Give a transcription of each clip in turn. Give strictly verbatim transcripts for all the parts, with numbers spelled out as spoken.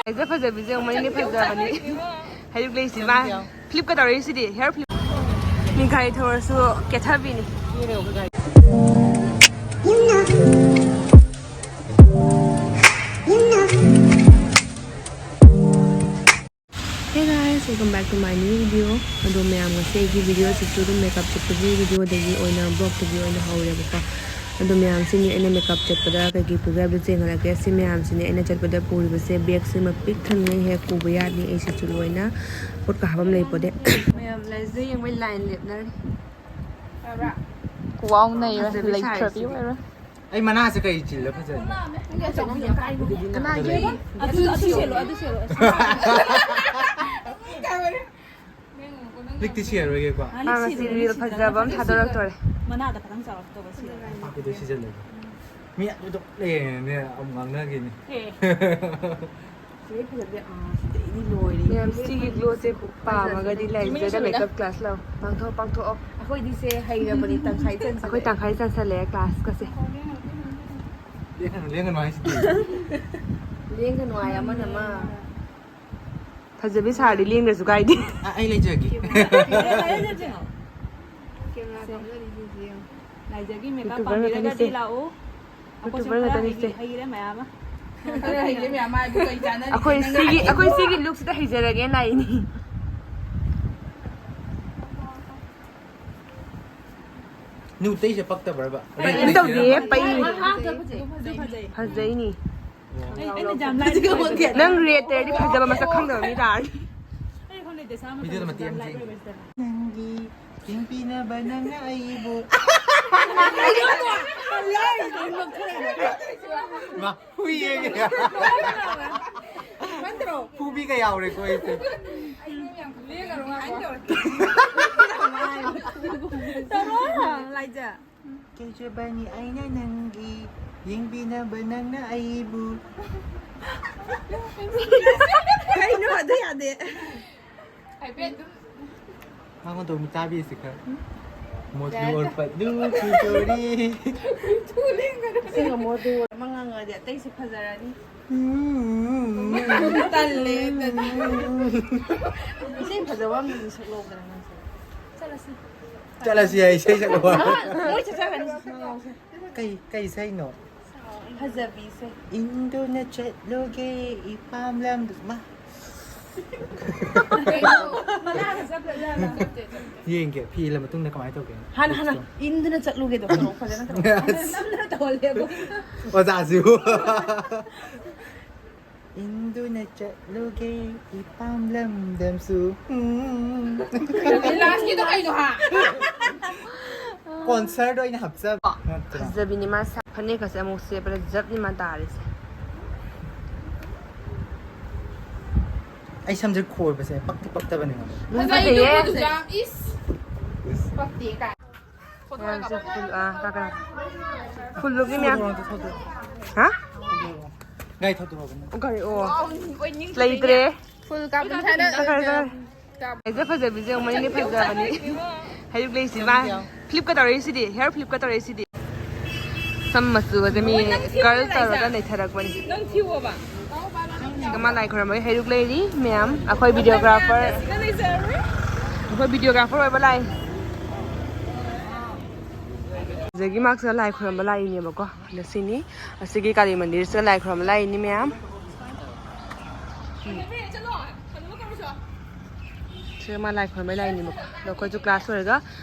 ꯐꯖ ꯐꯖꯕꯤꯁꯦ ꯌꯦꯡꯉꯨ, ꯃꯅꯤꯡꯗꯤ ꯐꯖꯕꯅꯤ꯫ ꯍꯩꯔꯨꯛ ꯂꯩꯁꯤ ꯃꯥ ꯐ꯭ꯂꯤꯞꯀ ꯇꯧꯔꯛꯏꯁꯤꯗꯤ, ꯍꯦꯌꯔ ꯐ꯭ꯂꯤꯞ꯫ ꯃꯤ ꯒꯥꯔꯤ ꯊꯧꯔꯁꯨ ꯀꯦꯊꯕꯤꯅꯤ꯫ Hey guys, welcome back to my new video. ꯑꯗꯣ ꯃꯌꯥꯝ, ꯉꯁꯤ ꯑꯩꯒꯤ ꯚꯤꯗꯤꯑꯣꯁꯤꯁꯨ ꯑꯗꯨꯝ ꯃꯦꯀꯞ ꯆꯠꯄꯒꯤ ꯚꯤꯗꯤꯑꯣꯗꯒꯤ ꯑꯣꯏꯅ, ꯕ꯭ꯂꯣꯛꯇꯒꯤ ꯑꯣꯏꯅ ꯍꯧꯔꯦꯕꯀꯣ꯫ ꯑꯗꯣ ꯃꯌꯥꯝꯁꯤꯅꯤ ꯑꯩꯅ ꯃꯦꯀꯞ ꯆꯠꯄꯗ ꯀꯩꯀꯩ ꯄꯨꯒꯦ ꯍꯥꯏꯕꯗꯨ ꯆꯦꯡꯍꯜꯂꯛꯀꯦ꯫ ꯁꯤ ꯃꯌꯥꯝꯁꯤꯅꯤ ꯑꯩꯅ ꯆꯠꯄꯗ ꯄꯨꯔꯤꯕꯁꯦ꯫ ꯕꯦꯒꯁꯤꯃ ꯄꯤꯛ ꯊꯟꯉꯩ ꯍꯦꯛ ꯄꯨꯕ ꯌꯥꯗꯦ ꯑꯩꯁꯤꯁꯨ ꯂꯣꯏꯅ꯫ ꯄꯣꯠꯀ ꯍꯥꯞꯐꯝ ꯂꯩ ꯄꯣꯠꯇꯦ꯫ ꯃꯌꯥꯝ ꯂꯥꯏꯖ ꯌꯦꯡꯕꯩ ꯂꯥꯏꯟ ꯂꯦꯞꯅꯔꯤ꯫ ꯈꯨꯋꯥꯎ ꯅꯩꯔꯦ, ꯐꯖꯕꯤ ꯂꯩꯊ꯭ꯔꯕꯤ ꯁꯥꯔꯤꯁꯤꯗꯤ꯫ ꯑꯣꯏꯔꯦ꯫ ꯑꯩ ꯃꯅꯥꯁꯦ ꯀꯩ ꯆꯤꯜꯂ ꯐꯖꯅꯤ? ꯀꯅꯥꯒꯤ? ꯑꯗꯨ, ꯑꯗꯨ ꯁꯦꯠꯂꯣ, ꯑꯗꯨ ꯁꯦꯠꯂꯣ꯫ ꯂꯤꯛꯇꯤ ꯁꯤꯔꯔꯣꯏꯒꯦꯀꯣ꯫ ꯑꯥ, ꯉꯁꯤ ꯔꯤꯜ ꯐꯖꯕ ꯑꯃ ꯊꯥꯗꯣꯔꯛꯇꯣꯔꯦ꯫ ꯃꯅꯥꯗ ꯈꯇꯪ ꯆꯥꯎꯔꯛꯇꯧꯕ ꯁꯤꯔꯒ꯫ ꯑꯗꯨ ꯁꯤꯖꯤꯜꯂꯒꯦ꯫ ꯃꯤ ꯑꯗꯨꯗꯣ ꯂꯩꯔꯦꯅꯦ, ꯑꯃꯨꯛ ꯉꯥꯡꯅꯒꯦꯅꯦ꯫ ꯑꯦ꯫ ꯁꯤꯗꯩ ꯐꯖꯕꯗꯤ, ꯑꯥ, ꯁꯤꯗꯩꯗꯤ ꯂꯣꯏꯔꯦ꯫ ꯃꯌꯥꯝ ꯁꯤꯒꯤ ꯒ꯭ꯂꯣꯁꯦ ꯄꯥꯝꯃꯒꯗꯤ ꯂꯥꯏꯖꯗ ꯃꯦꯀꯞ ꯀ꯭ꯂꯥꯁ ꯂꯥꯛꯑꯣ꯫ ꯄꯥꯡꯊꯣꯛꯑꯣ, ꯄꯥꯡꯊꯣꯛꯑꯣ꯫ ꯑꯩꯈꯣꯏꯗꯤ ꯁꯦ ꯍꯩꯔꯕꯅꯤ, ꯇꯪꯈꯥꯏ ꯆꯟꯁꯜꯂꯦ꯫ ꯑꯩꯈꯣꯏ ꯇꯪꯈꯥꯏ ꯆꯟꯁꯜꯂꯛꯑꯦ ꯀ꯭ꯂꯥꯁꯀꯁꯦ꯫ ꯂꯦꯡꯒꯅꯨ, ꯂꯦꯡꯒꯅꯨ ꯍꯥꯏꯁꯤꯗꯤ꯫ ꯂꯦꯡꯒꯅꯨ ꯍꯥꯏ ꯑꯃꯅ ꯑꯃ꯫ ꯐꯖꯕꯤ ꯁꯥꯔꯗꯤ ꯂꯦꯡꯗ꯭ꯔꯁꯨ ꯀꯥꯏꯗꯦ꯫ ꯑ-, ꯑꯩ ꯂꯩꯖꯒꯦ꯫ ꯀꯦꯃꯦꯔꯥ ꯀꯥꯞꯅꯔꯤꯁꯤꯡꯁꯦ ꯌꯦꯡꯉꯣ꯫ ꯂꯥꯏꯖꯒꯤ ꯃꯦꯀꯞ YouTuber ꯄꯥꯝꯕꯤꯔꯒꯗꯤ ꯉꯥꯛꯇꯅꯤꯁꯦ꯫ ꯂꯥꯛꯑꯣ꯫ ꯑꯩꯈꯣꯏꯁꯨ YouTuber ꯈꯔ ꯉꯥꯛꯇꯅꯤꯁꯦ꯫ ꯍꯩ-, ꯍꯩꯔꯦ ꯃꯌꯥꯝ ꯑꯃ꯫ ꯈꯔ ꯍꯩꯔꯦ ꯃꯌꯥꯝ ꯍꯥꯏꯕꯨ ꯀꯩ ꯆꯥꯟꯅꯔꯤꯒꯦ? ꯑꯩꯈꯣꯏ ꯅꯪ ꯁꯤꯒꯤ, ꯍꯩꯔꯦ꯫ ꯑꯩꯈꯣꯏ ꯁꯤꯒꯤ ꯂꯨꯛꯁꯤꯗ ꯍꯩꯖꯔꯒꯦ ꯂꯥꯛꯏꯅꯤ꯫ ꯅꯨ ꯇꯩꯁꯦ ꯄꯛꯇꯕ꯭ꯔꯕ? ꯀꯩꯝ ꯇꯧꯗꯦ, ꯄꯛꯏ꯫ ꯐꯖꯩ, ꯐꯖꯩ꯫ ꯐꯖꯩꯅꯤ꯫ ꯑꯣ꯫ ꯑꯩ, ꯑꯩꯅ ꯌꯥꯝ ꯂꯥꯏꯠ ꯑꯣꯏꯕꯁꯦ ꯅꯪ ꯔꯦꯠ ꯇꯩꯔꯗꯤ ꯐꯖꯕ ꯃꯁꯛ ꯈꯪꯗꯕ ꯃꯤ ꯇꯥꯔꯅꯤ꯫ ꯑꯩ ꯈꯪꯗꯦ, ꯗꯦꯁꯥ ꯃꯇꯝꯗ ꯃꯇꯦꯛ ꯌꯥꯝ ꯌꯥꯝ ꯂꯥꯏꯠ ꯆꯦꯟꯒꯦ꯫ ꯑꯣꯏꯕꯁꯤꯗ꯫ ꯅꯪꯒꯤ ꯌꯦꯡꯕꯤꯅꯕ ꯅꯪꯅ ꯑꯩꯕꯨ꯫ ꯃꯥ, ꯍꯨꯏ ꯌꯦꯡꯉꯦ꯫ ꯐꯨꯕꯤꯒ ꯌꯥꯎꯔꯦꯀꯣ ꯑꯩꯁꯦ꯫ ꯇꯧꯔꯣ, ꯂꯥꯏꯖꯥ꯫ ꯀꯩꯖꯕꯅꯤ ꯑꯩꯅ ꯅꯪꯒꯤ, ꯌꯦꯡꯕꯤꯅꯕ ꯅꯪꯅ ꯑꯩꯕꯨ꯫ ꯀꯩꯅꯣ ꯑꯗꯨ ꯌꯥꯗꯦ꯫ ꯍꯥꯏꯐꯦꯠ ꯑꯗꯨꯝ꯫ ꯃꯉꯣꯟꯗ ꯑꯃꯨꯛ ꯇꯥꯕꯤꯁꯤ ꯈꯔ꯫ ꯃꯣꯗꯨ ꯑꯣꯔ ꯄꯗꯨ ꯀꯤ ꯖꯣꯔꯤ꯫ ꯑꯁꯦꯡꯕ ꯃꯣꯗꯨ ꯑꯃ ꯉꯥꯡꯉꯗꯤ ꯑꯇꯩꯁꯦ ꯐꯖꯔꯅꯤ꯫ ꯇꯜꯂꯦ, ꯇꯜꯂꯦ꯫ ꯏꯁꯩ ꯐꯖꯕ ꯑꯃ ꯁꯛꯂꯛꯎꯗꯅ ꯅꯪꯁꯨ꯫ ꯆꯠꯂꯁꯤ꯫ ꯆꯠꯂꯁꯤ ꯍꯥꯏ, ꯏꯁꯩ ꯁꯛꯂꯛꯑꯣ꯫ ꯃꯣꯏ ꯆꯠꯆꯈ꯭ꯔꯅꯤ, ꯉꯥꯎꯁꯦ꯫ ꯀꯩ, ꯀꯩ ꯏꯁꯩꯅꯣ? ꯐꯖꯕꯤꯁꯦ꯫ ꯏꯟꯗꯨꯅ ꯆꯠꯂꯨꯒꯦ ꯏꯄꯥꯝ ꯂꯝꯗꯨ-, ꯃꯥ꯫ ꯌꯦꯡꯒꯦ, ꯐꯤ ꯏꯜꯂ ꯃꯇꯨꯡꯗ ꯀꯃꯥꯏꯅ ꯇꯧꯒꯦ? ꯍꯥꯟꯅ, ꯍꯥꯟꯅ ꯏꯟꯗꯨꯅ ꯆꯠꯂꯨꯒꯦꯗꯣ, ꯇꯧꯔꯣ, ꯐꯖꯅ ꯇꯧꯔꯣ꯫ ꯅꯝꯗꯅ ꯇꯧꯍꯜꯂꯦꯕꯣ꯫ ꯑꯣꯖꯥꯁꯤꯕꯨ꯫ ꯏꯟꯗꯨꯅ ꯆꯠꯂꯨꯒꯦ ꯏꯄꯥꯝ ꯂꯝꯗꯝꯁꯨ꯫ ꯎꯝ꯫ ꯂꯥꯁꯀꯤꯗꯣ ꯀꯩꯅꯣ ꯍꯥ? ꯀꯣꯟꯁꯔꯠ ꯑꯣꯏꯅ ꯍꯥꯞꯆꯕ ꯅꯠꯇ꯭ꯔꯥ? ꯐꯖꯕꯤꯅꯤ ꯃꯥ ꯁꯥ-, ꯐꯅꯦꯛꯀꯁꯦ ꯑꯃꯨꯛ ꯁꯦꯠꯄꯗ ꯖꯞꯅꯤ ꯃꯥ ꯇꯥꯔꯤꯁꯦ꯫ ꯑꯩ ꯁꯝꯁꯦ ꯈꯣꯏꯕꯁꯦ ꯄꯛꯇꯤ ꯄꯛꯇꯕꯅꯦ ꯈꯪꯕ꯭ꯔꯥ? ꯐꯖꯩꯌꯦ꯫ ꯐꯖꯩꯗꯨꯕꯨ ꯌꯥꯝ ꯏꯁ꯫ ꯏꯁ꯫ ꯄꯛꯇꯦ ꯀꯥꯏ꯫ ꯃꯌꯥꯝꯁꯦ ꯐꯨꯜ, ꯑꯥ, ꯀꯥꯀꯥ꯫ ꯐꯨꯜ ꯂꯨꯞꯅꯤ ꯃꯌꯥꯝ꯫ ꯊꯧꯗꯣꯔꯛꯑꯣ, ꯊꯧꯗꯣꯔꯛꯑꯣ꯫ ꯍꯥ? ꯊꯧꯗꯣꯔꯛꯑꯣ꯫ ꯒꯥꯔꯤ ꯊꯧꯗꯣꯔꯛꯑꯣ꯫ ꯑꯣ, ꯒꯥꯔꯤ, ꯑꯣ꯫ ꯂꯩꯇ꯭ꯔꯦ꯫ ꯐꯨꯜ ꯀꯥꯞꯄ ꯊꯥꯗ ꯀꯥꯀꯥ, ꯀꯥꯀꯥ꯫ ꯐꯖ ꯐꯖꯕꯤꯁꯦ ꯌꯦꯡꯉꯨ, ꯃꯅꯤꯡꯗꯤ ꯐꯖꯕꯅꯤ꯫ ꯍꯩꯔꯨꯛ ꯂꯩꯁꯤꯃ ꯐ꯭ꯂꯤꯞꯀ ꯇꯧꯔꯛꯏꯁꯤꯗꯤ, ꯍꯦꯌꯔ ꯐ꯭ꯂꯤꯞꯀ ꯇꯧꯔꯛꯏꯁꯤꯗꯤ꯫ ꯁꯝ ꯃꯆꯨꯒꯁꯦ ꯃꯤ ꯀꯔꯜ ꯇꯧꯔꯒ ꯅꯩꯊꯔꯛꯄꯅꯤ꯫ ꯁꯤꯒ ꯃꯥ ꯂꯥꯏ ꯈꯣꯏꯔꯝꯕꯒꯤ ꯍꯩꯔꯨꯛ ꯂꯩꯔꯤ ꯃꯌꯥꯝ꯫ ꯑꯩꯈꯣꯏ ꯚꯤꯗꯤꯑꯣꯒ꯭ꯔꯥꯐꯔ, ꯑꯩꯈꯣꯏ ꯚꯤꯗꯤꯑꯣꯒ꯭ꯔꯥꯐꯔ ꯑꯣꯏꯕ ꯂꯥꯛꯏ꯫ ꯑꯗꯒꯤ ꯃꯥꯁꯤꯗ ꯂꯥꯏ ꯈꯣꯏꯔꯝꯕ ꯂꯥꯛꯏꯅꯦꯕꯀꯣ꯫ ꯑꯗ ꯁꯤꯅꯤ ꯑꯁꯤꯒꯤ ꯀꯥꯂꯤ ꯃꯟꯗꯤꯔꯁꯤꯗ ꯂꯥꯏ ꯈꯣꯏꯔꯝꯕ ꯂꯥꯛꯏꯅꯤ ꯃꯌꯥꯝ꯫ ꯁꯤꯗ ꯃꯥ ꯂꯥꯏ ꯈꯣꯏꯔꯝꯕꯩ ꯂꯥꯏꯅꯦꯕꯀꯣ꯫ ꯑꯗꯣ ꯑꯩꯈꯣꯏꯁꯨ ꯀ꯭ꯂꯥꯁ ꯂꯣꯏꯔꯒ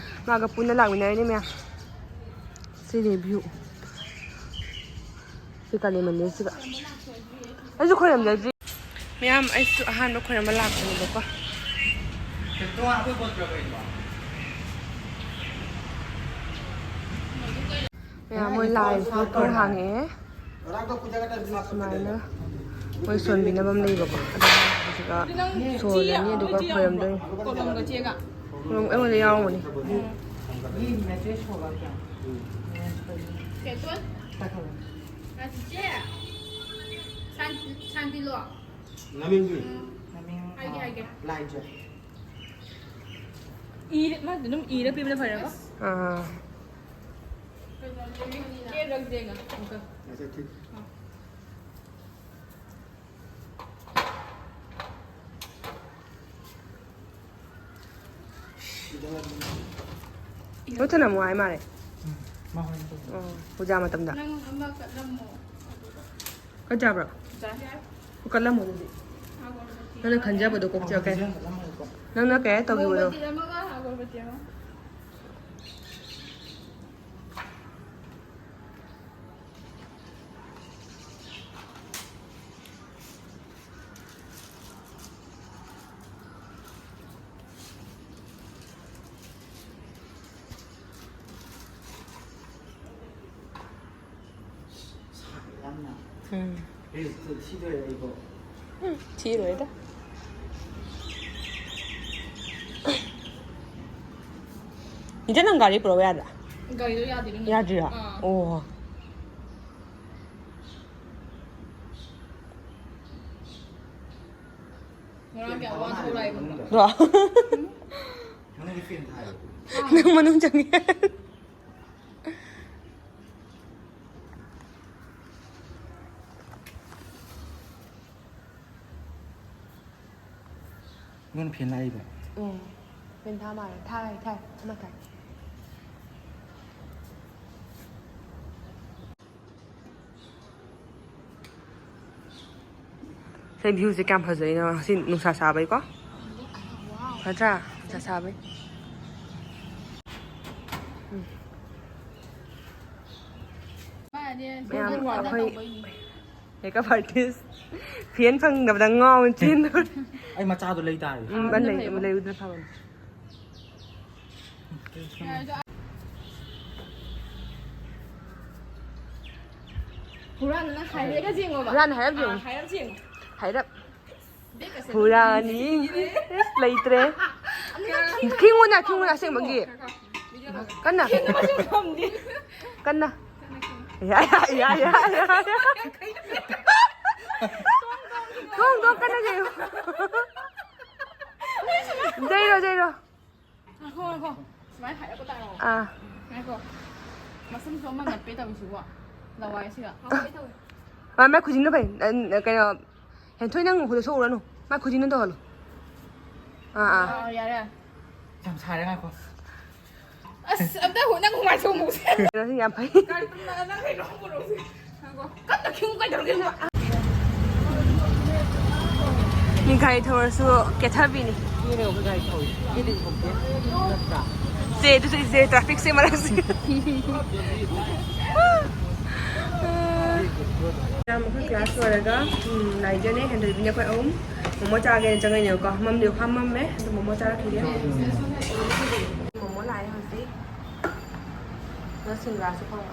ꯃꯥꯒ ꯄꯨꯟꯅ ꯂꯥꯛꯃꯤꯟꯅꯔꯤꯅꯦ ꯃꯌꯥꯝ꯫ ꯁꯤꯅꯤ ꯚ꯭ꯌꯨ꯫ ꯁꯤ ꯀꯥꯂꯤ ꯃꯟꯗꯤꯔꯁꯤꯗ꯫ ꯑꯩꯁꯨ ꯈꯣꯏꯔꯝꯖꯗ꯭ꯔꯤ꯫ ꯃꯌꯥꯝ, ꯑꯩꯁꯨ ꯑꯍꯥꯟꯕ ꯈꯣꯏꯔꯝꯕ ꯂꯥꯛꯄꯅꯦꯕꯀꯣ꯫ ꯃꯌꯥꯝ, ꯃꯣꯏ ꯂꯥꯏꯁꯤꯅ ꯊꯣꯡ ꯍꯥꯡꯉꯛꯑꯦ꯫ ꯁꯨꯃꯥꯏꯅ ꯃꯣꯏ ꯁꯣꯟꯕꯤꯅꯕ ꯑꯃ ꯂꯩꯕꯀꯣ꯫ ꯑꯗꯨꯒ ꯁꯣꯜꯂꯅꯤ, ꯑꯗꯨꯒ ꯈꯣꯏꯔꯝꯗꯣꯏꯅꯤ꯫ ꯀꯣꯂꯣꯝꯒ ꯆꯦꯒ꯫ ꯀꯣꯂꯣꯝ ꯑꯩꯉꯣꯟꯗ ꯌꯥꯎꯔꯝꯒꯅꯤ꯫ ꯎꯝ꯫ ꯁꯥꯟꯇꯤ, ꯁꯥꯟꯇꯤꯂꯣ꯫ ꯃꯃꯤꯡꯗꯤ? ꯎꯝ꯫ ꯃꯃꯤꯡ, ꯍꯥꯏꯒꯦ, ꯑ, ꯍꯥꯏꯒꯦ꯫ ꯂꯥꯏꯖ꯫ ꯏꯔ-, ꯃꯥꯗꯤ ꯑꯗꯨꯝ ꯏꯔ ꯄꯤꯕꯅ ꯐꯔꯦꯀꯣ? ꯑꯁ, ꯑꯥ꯫ ꯂꯣꯏ ꯊꯅꯝꯃꯣ ꯍꯥꯏ ꯃꯥꯜꯂꯦ꯫ ꯎꯝ, ꯃꯥ ꯍꯣꯔꯦꯟ ꯇꯧꯕꯤꯔꯣ꯫ ꯑꯣ, ꯄꯨꯖꯥ ꯃꯇꯝꯗ꯫ ꯅꯪ ꯑꯃ ꯀꯠꯂꯝꯃꯣ꯫ ꯀꯠꯆꯕ꯭ꯔꯣ? ꯆꯥꯏ꯫ ꯀꯠꯂꯝꯃꯣ ꯑꯗꯨꯗꯤ꯫ ꯅꯪꯅ ꯈꯟꯖꯕꯗꯣ ꯀꯣꯛꯆꯒꯦ꯫ ꯑꯣ, ꯍꯧꯖꯤꯛ ꯀꯠꯂꯝꯃꯣꯀꯣ꯫ ꯅꯪꯅ ꯀꯩ ꯇꯧꯈꯤꯕꯗꯣ? ꯃꯣꯝꯕꯇꯤ ꯑꯃꯒ ꯑꯒꯔꯕꯇꯤ ꯑꯃ꯫ ꯎꯝ꯫ ꯎꯝ, ꯊꯤꯔꯣꯏꯗ꯫ ꯏꯆꯦ, ꯅꯪ ꯒꯥꯔꯤ ꯄꯨꯔꯛꯎ ꯌꯥꯗ꯭ꯔꯥ? ꯒꯥꯔꯤꯗꯣ ꯌꯥꯗꯦ, ꯏꯕꯦꯝꯃ꯫ ꯌꯥꯗ꯭ꯔꯤꯔꯥ? ꯑꯥ꯫ ꯑꯣ꯫ ꯉꯔꯥꯡ ꯀꯌꯥ ꯋꯥꯅ ꯊꯣꯛꯂꯛꯑꯦ ꯈꯪꯕ꯭ꯔꯥ? ꯕ꯭ꯔꯣ꯫ ꯃꯅꯨꯡꯗ ꯐꯦꯟ ꯊꯥꯏꯌꯦ꯫ ꯅꯪ ꯃꯅꯨꯡ ꯆꯪꯉꯦ꯫ ꯅꯪ ꯐꯦꯟ ꯂꯥꯛꯏꯕ? ꯎꯝ꯫ ꯐꯦꯟ ꯊꯥ ꯃꯥꯜꯂꯦ꯫ ꯊꯥꯏ, ꯊꯥꯏ꯫ ꯑꯃ ꯊꯥꯏ꯫ ꯁꯤ ꯚ꯭ꯌꯨꯁꯦ ꯀꯌꯥꯝ ꯐꯖꯩꯅꯣ꯫ ꯉꯁꯤ ꯅꯨꯡꯁꯥ ꯁꯥꯕꯩꯀꯣ꯫ ꯐꯠꯇ꯭ꯔꯥ? ꯅꯨꯡꯁꯥ ꯁꯥꯕꯩ꯫ ꯎꯝ꯫ ꯃꯌꯥꯝ ꯑꯩꯈꯣꯏ ꯃꯦꯀꯞ ꯑꯥꯔꯇꯤꯁ ꯐꯦꯟ ꯐꯪꯗꯕꯗ ꯉꯥꯎꯅ ꯆꯦꯟꯗꯧꯔꯦ꯫ ꯑꯩ ꯃꯆꯥꯗꯣ ꯂꯩ ꯇꯥꯔꯦ꯫ ꯎꯝ, ꯑꯗꯨꯅ ꯂꯩ-, ꯐꯩꯕ꯫ ꯂꯩꯕꯗꯨꯅ ꯐꯕꯅꯤ꯫ ꯍꯨꯔꯥꯟ, ꯅꯪ ꯍꯥꯏꯔꯞ ꯌꯦꯡꯉꯣꯕ꯫ ꯍꯨꯔꯥꯟ ꯍꯥꯏꯔꯞ ꯌꯦꯡꯉꯣ꯫ ꯑꯥ, ꯍꯥꯏꯔꯞ ꯌꯦꯡꯉꯣ꯫ ꯍꯥꯏꯔꯞ꯫ ꯕꯦꯛꯀꯁꯦ ꯑꯗꯨꯝ ꯍꯨꯔꯥꯅꯤ꯫ ꯂꯩꯇ꯭ꯔꯦ꯫ ꯑꯅꯤꯔꯛ ꯈꯤꯡꯉꯨꯅ, ꯈꯤꯡꯉꯨꯅ, ꯑꯁꯦꯡꯕꯒꯤ꯫ ꯈꯔ ꯈꯔ꯫ ꯀꯟꯅ꯫ ꯈꯤꯡꯕꯁꯨ ꯉꯝꯗꯦ꯫ ꯀꯟꯅ꯫ ꯀꯟꯅ ꯈꯤꯡꯉꯨ꯫ ꯌꯥ, ꯌꯥ, ꯌꯥ, ꯌꯥ, ꯌꯥ꯫ ꯊꯣꯡ, ꯊꯣꯡ, ꯀꯟꯅ ꯌꯩꯌꯨ꯫ ꯌꯩꯔꯣ, ꯌꯩꯔꯣ꯫ ꯉꯥꯏꯈꯣ, ꯉꯥꯏꯈꯣ꯫ ꯁꯨꯃꯥꯏꯅ ꯍꯥꯏꯔꯛꯄ ꯇꯥꯔꯣ꯫ ꯑꯥ꯫ ꯉꯥꯏꯈꯣ꯫ ꯃꯁꯝꯁꯨ ꯑꯃ ꯅꯞꯄꯦ ꯇꯧꯔꯤꯁꯤꯕꯣ꯫ ꯂꯋꯥꯏꯁꯤꯒ꯫ ꯃꯥ, ꯃꯥꯏ ꯈꯨꯖꯤꯟꯗꯣ ꯐꯩ꯫ ꯅ-, ꯅ-, ꯀꯩꯅꯣ, ꯍꯦꯟꯊꯣꯏ, ꯅꯪ ꯍꯨꯗ ꯁꯣꯛꯎꯔꯅꯨ꯫ ꯃꯥꯏ ꯈꯨꯖꯤꯟꯗꯣ ꯇꯧꯍꯜꯂꯣ꯫ ꯑꯥ, ꯑꯥ꯫ ꯑꯥ, ꯌꯥꯔꯦ, ꯌꯥꯔꯦ꯫ ꯌꯥꯝ ꯁꯥꯔꯦ, ꯉꯥꯏꯈꯣ꯫ ꯑꯁ, ꯑꯝꯇ ꯍꯨ-, ꯅꯪ ꯍꯨꯃꯥꯏ ꯁꯧ ꯃꯨꯛꯁꯦ꯫ ꯀꯩꯅꯣꯁꯤ ꯌꯥꯝ ꯐꯩ꯫ ꯀꯥꯔꯇꯨꯟ ꯅꯪ ꯀꯩꯅꯣ ꯄꯨꯔꯛꯎꯁꯦ꯫ ꯉꯥꯏꯈꯣ꯫ ꯀꯟꯅ ꯈꯤꯃꯨꯛ ꯀꯩꯗꯧꯔꯒꯦ? ꯃꯤ ꯒꯥꯔꯤ ꯊꯧꯔꯁꯨ ꯀꯦꯊꯕꯤꯅꯤ꯫ ꯏꯅꯦ ꯑꯩꯈꯣꯏ ꯒꯥꯔꯤ ꯊꯧꯏ꯫ ꯏꯗꯤ ꯊꯧꯗꯦ꯫ ꯅꯠꯇ꯭ꯔꯥ? ꯁꯦ, ꯑꯗꯨꯁꯨ ꯏꯁꯦ, traffic ꯁꯦ ꯃꯔꯛꯁꯦ꯫ ꯃꯌꯥꯝ ꯑꯩꯈꯣꯏ class ꯂꯣꯏꯔꯒ, ꯎꯝ, ꯂꯥꯏꯖꯅꯦ, ꯍꯦꯟꯗꯣꯏꯕꯤꯅꯦ, ꯑꯩꯈꯣꯏ ꯑꯍꯨꯝ ꯃꯣꯃꯣ ꯆꯥꯒꯦꯅ ꯆꯪꯉꯛꯏꯅꯦꯕꯀꯣ꯫ ꯃꯝꯗꯤ ꯐꯝꯃꯝꯃꯦ, ꯑꯗꯣ ꯃꯣꯃꯣ ꯆꯥꯔꯛꯈꯤꯒꯦ꯫ ꯃꯣꯃꯣ ꯂꯥꯛꯑꯦ ꯍꯧꯖꯤꯛ꯫ ꯑꯗꯣ ꯁꯤꯡꯒ꯭ꯔꯥꯁꯨ ꯐꯪꯕ꯫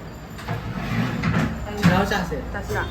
ꯆꯥꯔꯣ, ꯆꯥꯁꯦ꯫ ꯆꯥꯁꯤꯔꯥ?